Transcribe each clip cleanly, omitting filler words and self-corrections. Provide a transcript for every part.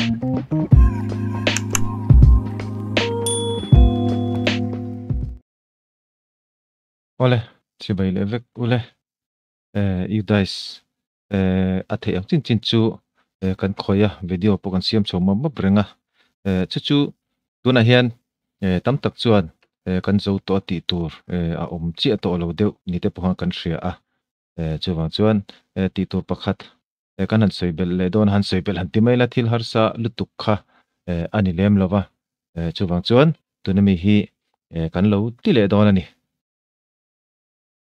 Awle, chibai leh vek ule. UDISE a theih ang chin chin chu kan khawi a, video pawh kan siam chho map map reng a. Chu chu tunah hian tam tak chuan kan zo tawh a tih tur a awm chiah tawh lo deuh ni te pawh khan kan hria a. Chuvang chuan tih tur pakhat kan han sawi belh leh dawn a, han sawi belh han ti mai la thil harsa lutuk kha a ni lem lo va. Chuvang chuan tuna mi hi kan lo ti leh dawn a ni.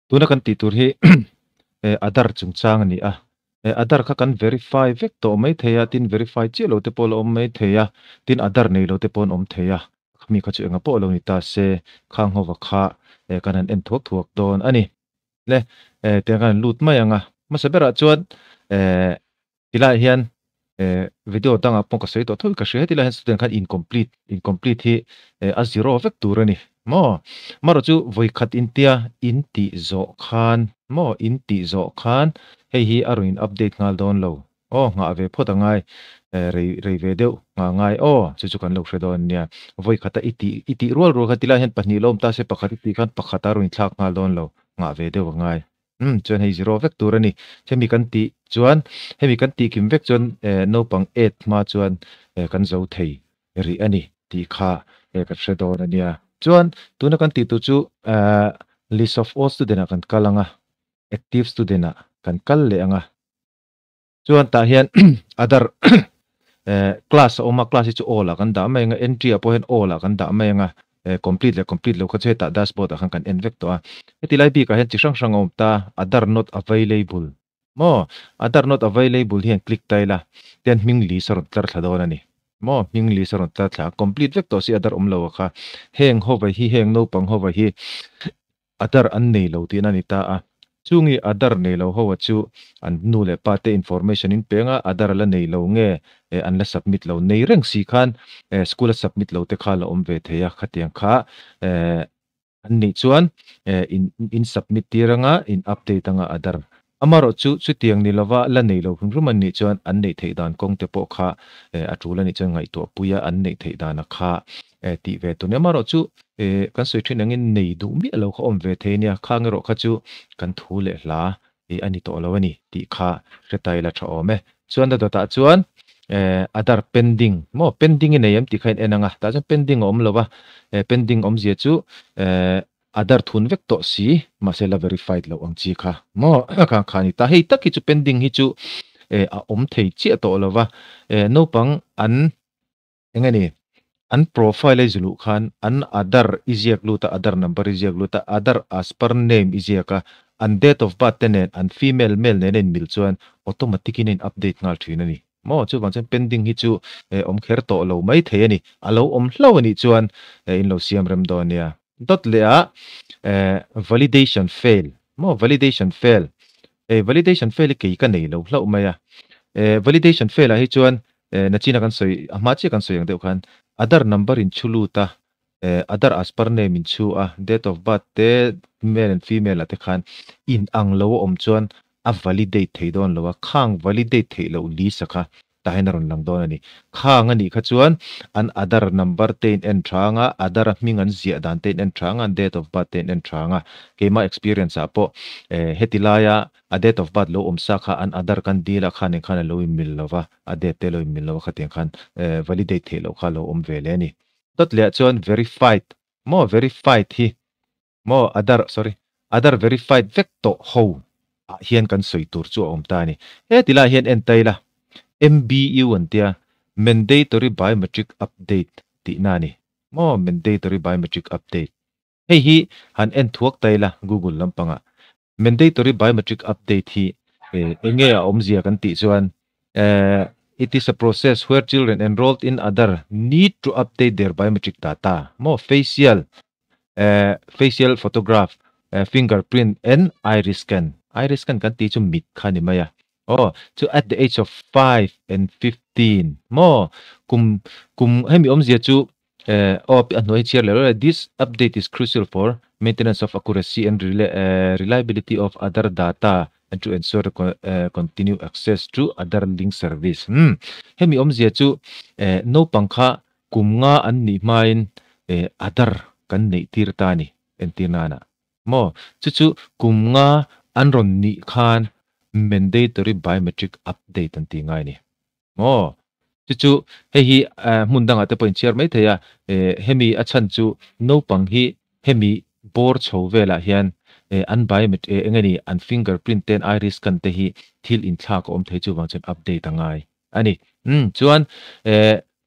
Tuna kan tih tur hi Aadhaar chungchang a ni a, Aadhaar kha kan verify vek tawh mai thei a, tin verify chiah lo te pawh la awm mai thei a, tin Aadhaar nei lo te pawh an awm thei a, khami kha chu enga pawh lo ni ta se, khang hova kha kan han en thuak thuak dawn a ni. Le, tiang kan han lut mai ang a, hmasa berah chuan Tilaiah hian video dangah pawh ka sawi tawh tho i ka hria he tilaiah hian student khan incomplete incomplete hi a zero vek tur a ni maw marawh chu vawi khat intia in tih zawh khan maw in tih zawh khan hei hi a rawn in update nghal dawn lo aw nghah ve phawt a ngai rei rei ve deuh nghah ngai aw chu chu kan lo hre dawn nia vawi khata i tih i tih rual rual khan tilaiah hian pahnih lo awm ta se pakhat i tih khan pakhat a rawn inthlak nghal dawn lo nghah ve deuh a ngai. Umm chuan hei zero vek tur a ni. Hemi kan tih chuan hemi kan tih kim vek chuan eh naupang et hma chuan eh kan zo thei rih a ni tih kha eh kan hre dawn a nia. Chuan tuna kan tih tur chu eh list of all student ah kan kal ang a, active student ah kan kal leh ang a. Chuan tah hian other eh class a awm a, class hi chu all ah kan dah mai ang a, entry ah pawh hian all ah kan dah mai ang a, eh complete leh complete lo kha chu hetah dashboard ah khan kan en vek tawh a. Heti lai bik ah hian chi hrang hrang a awm ta, other not available maw, other not available hian click ta ila tian hming list a rawn tlar thla dawn a ni maw, hming list a rawn tlar thla a, complete vek tawh si other awm lo a kha, heng hova hi heng naupang hova hi Aadhaar an nei lo tihna a ni ta a. Chungi Aadhaar nei lo ho a chu an nu leh pa te information in peng a, Aadhaar la nei lo nge an la submit lo nei reng si khan school a submit lo te kha la awm ve thei a, khatiang kha an nih chuan in in submit tir anga in update anga Aadhaar. Amarawh chu chutiang ni lova la nei lo hrim hrim an nih chuan an neih theih dan kawng te pawh kha a tul a nih chuan ngaihtuah pui a an neih theih dan a kha tih ve tur nia. Amarawh chu kan sawi thin angin nei duh miah lo kha awm ve thei nia, khang erawh kha chu kan thu leh hla a ni tawh lo a ni tih kha hre ta ila tha awm e. Chuan a dawtah chuan Aadhaar pending maw pending i nei em tih kha in en ang a, tah chuan pending a awm lo a, pending awmzia chu Aadhaar thun vek tawh si, mahse la verified loh ang chi kha maw kha kha a ni ta. Hei tak hi chu pending hi chu a awm thei chiah tawh lo va, naupang an eng nge ni an profile a i zuluh khan an Aadhaar i ziak lut a, Aadhaar number i ziak lut a, Aadhaar as per name i ziak a, an date of birth te nen an female male nen a inmil chuan automatic in a in update nghal thin a ni. Maw chuvang chuan pending hi chu awm kher tawh lo mai thei a ni. A lo awm hlauh a nih chuan in lo siam rem dawn nia. Dawt leh ah validation fail maw validation fail hei validation fail hi kei ka nei lo hlauh mai a. Validation fail ah hi chuan nachina kan sawi a hma chiah kan sawi ang deuh khan Aadhaar number in chhu lut a, Aadhaar as per name in chhu a, date of birth te male and female ah te khan in ang lo a awm chuan a validate thei dawn lo a, khang validate theih loh list a kha tah hian a rawn lang dawn a ni. Khang a nih kha chuan an Aadhaar number te in en tha ang a, Aadhaar a hming an ziah dan te in en tha ang a, an date of birth te in en tha ang a. Keimah experience ah pawh heti laia a date of birth lo awm sa kha an Aadhaar kan deal ah khan engkhan a lo in mil lo va, a date te a lo in mil lo a khatiang khan validate theih loh kha a lo awm ve leh a ni. Dawt leh ah chuan verified maw verified hi Maw Aadhaar sorry Aadhaar verified vek tawh ho ah hian kan sawi tur chu a awm ta a ni. He ti lai hian en ta ila MBU an tia Mandatory Biometric Update tihna a ni. Maw Mandatory Biometric Update hei hi han en thuak ta ila Google lampangah Mandatory Biometric Update hi enge a awmzia kan tih chuan It is a process where children enrolled in Aadhaar need to update their biometric data maw facial facial photograph, fingerprint and iris scan. Iris scan kan tih chu mit kha ni mai a. Aw, chu at the age of 5 and 15 maw kum kum hemi awmzia chu aw a hnuai chhiar leh leh this update is crucial for maintenance of accuracy and reliability of Aadhaar data. and to ensure the continue access to Aadhaar link service. Hmm. Hemi awmzia chu naupang kha kum nga an nih hmain Aadhaar kan neih tir ta a ni entir nana. Maw? Chu chu kum nga an rawn nih khan mandatory biometric update an tih ngai a ni. Maw? Chu chu hei hi hmun dangah te pawh in chhiar mai thei a, hemi a chhan chu naupang hi hemi bawr chho velah hian an biometric eng nge ni an fingerprint te an iris scan te hi thil inthlak a awm thei chuvang chuan update a ngai a ni. Umm chuan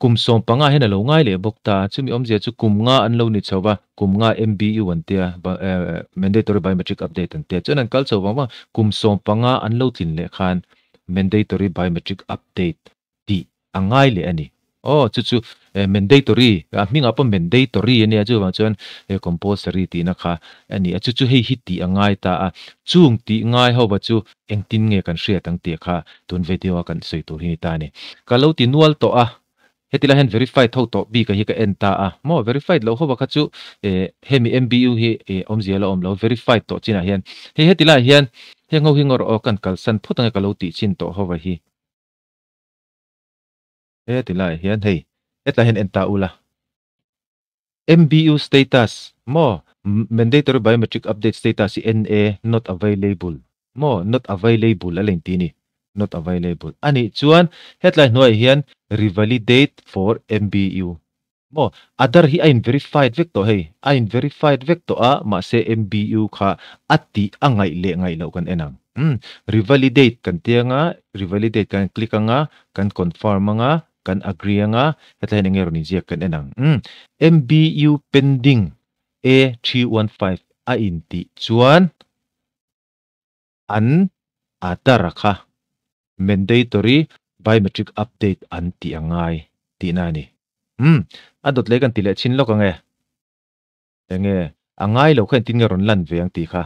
kum 15 hian a lo ngai leh bawk ta, chumi awmzia chu kum nga an lo ni chho va, kum nga MBU an tia, mandatory biometric update an tia, chuan an kal chho vang vang, kum 15 an lo tlin leh khan mandatory biometric update tih a ngai leh a ni. Aw, chu chu mandatory, a hmingah pawh mandatory a nia, chuvang chuan compulsory tihna kha a ni a, chu chu hei hi tih a ngai ta a, chung tih ngai ho va chu engtin nge kan hriat ang tih kha tun video a kan sawi tur hi ni ta a ni. Ka lo ti nual tawh a, heti lai hian verified ho tawh bik a hi ka en ta a, maw verified loh ho va kha chu hemi MBU hi awmzia la awm lo, verified tawh chinah hian hei heti lai hian heng ho hi ngawr aw kan kalsan phawt ange ka lo tih chin tawh ho va hi. He ti laiah hian hei hetlai hian en ta ula. MBU status maw Mandatory Biometric Update status hi NA not available maw not available a la inti a ni not available a nih chuan hetlai hnuaiah hian revalidate for MBU maw Aadhaar hi a in verified vek tawh hei a in verified vek tawh a mahse MBU kha a tih a ngaih leh ngaih loh kan en ang. Umm revalidate kan ti anga, revalidate kan click anga, kan confirm anga, kan agree anga, hetlai hian enge rawn inziak kan en ang. Umm MBU pending A315 a intih chuan an Aadhaar kha mandatory biometric update an tih a ngai tihna a ni. Umm a dawt leh kan ti leh chhin lawk ange. Enge a ngai lo kha engtin nge rawn lan ve ang tih kha.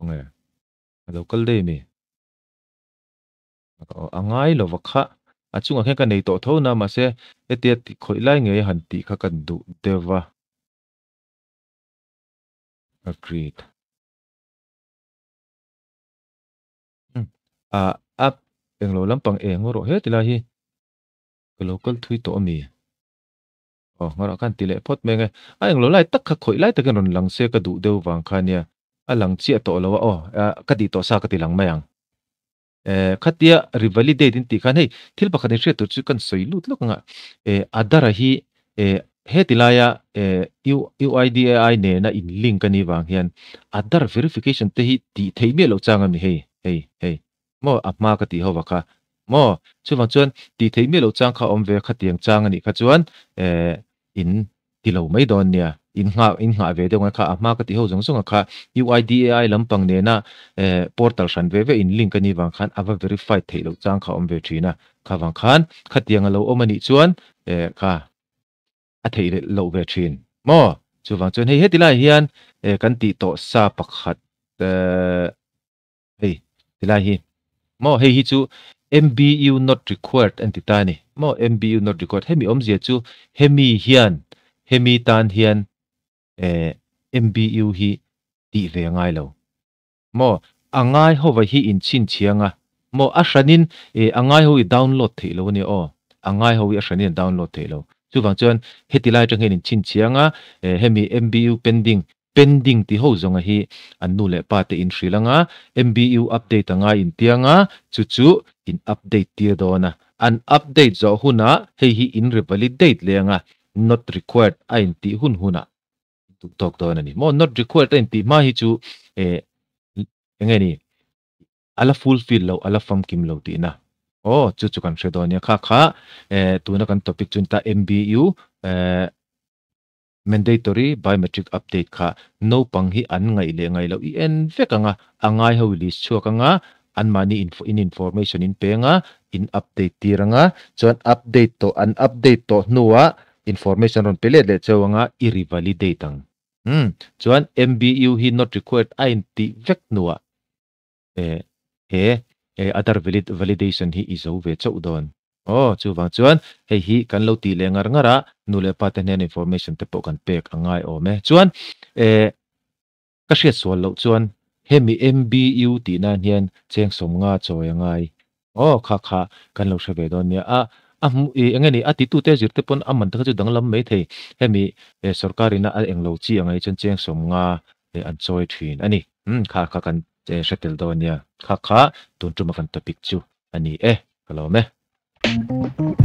Nge a lo kal daih mi? A ngai lo va kha. A chungah khian ka nei tawh tho na mahse hetia ti khawih lai ngei a han tih kha ka duh deuh va. Agreed. A app englo lampang eng rawh he ti lai hi ka lo kal thui tawh ami? Aw, nghawrah khan ti leh phawt mai ang e. A englo lai tak kha khawih lai takin rawn lang se ka duh deuh vang kha nia. A lang chiah tawh lo a, aw, ka tih tawh sa ka ti lang mai ang. Eh, khatia revalidate in tih khan hei thil pakhat in hriat tur chu kan sawi lut lawk ang a. Eh, Aadhaar hi eh heti laia eh UIDAI nena in link a nih vang hian Aadhaar verification te hi tih theih miah loh chang a ni hei, hei, hei. Maw a hma ka tih ho va kha. Maw chuvang chuan tih theih miah loh chang kha awm ve khatiang chang a nih kha chuan eh in ti lo mai dawn nia. In nghah in nghah ve deuh ngai kha a hma ka tih ho zawng zawng a kha UIDAI lampang nena eh portal hran ve ve in link a nih vang khan a va verified theih loh chang kha awm ve thin a. Kha vang khan khatiang a lo awm a nih chuan eh kha a theih leh loh ve thin maw? Chuvang chuan hei heti lai hian eh kan tih tawh sa pakhat eh Hei, tilai hi maw hei hi chu MBU not required an ti ta a ni maw MBU not required hemi awmzia chu hemi hian hemi tan hian eh MBU hi tih ve a ngai lo maw a ngai hova hi in chhinchhiang a maw a hranin eh a ngai ho hi download theih lo a nia aw a ngai ho hi a hranin a download theih lo chuvang chuan heti lai atang hian in chhinchhiang a eh hemi MBU pending Pending ti ho zawnga hi an nu leh pa te in hrilh anga, MBU update a ngai in tiang a, chu chu in update tir dawn a. An update zawh hunah hei hi in revalidate leh anga, not required a in tih hun hunah in duh tawk dawn a ni. Maw not required a in tih hma hi chu eh enge ni a la fulfill lo, a la famkim lo tihna. Aw chu chu kan hre dawn nia kha kha eh tuna kan topic chu ni ta MBU eh Mandatory biometric update kha naupang hi an ngaih leh ngaih loh i en vek ang a, a ngai ho i list chhuak ang a, anmahni in information in peng a, in update tir ang a, chuan update tawh an update tawh hnuah information rawn pe let leh cheu ang a, i revalidate ang. Umm, chuan MBU hi not required a intih vek hnuah eh he eh Aadhaar valid validation hi i zo ve chauh dawn. Aw, chuvang chuan hei hi kan lo tih leh ngar ngar a, nu leh pa te hnen information te pawh kan pek a ngai awm e. Chuan eh ka Ka hriat sual loh chuan hemi MBU tih nan hian cheng 50 chawi a ngai. Aw kha kha kan lo hre ve dawn nia. A a hmu i eng nge ni a titute zir te pawn a man te kha chu danglam mai thei. Hemi sorkar ina a englo chi ang ai chuan cheng 50 an chawi thin a ni. Umm kha kha kan hre tel dawn nia. Kha kha tun tuma kan topic chu a ni e. Ka lawm e.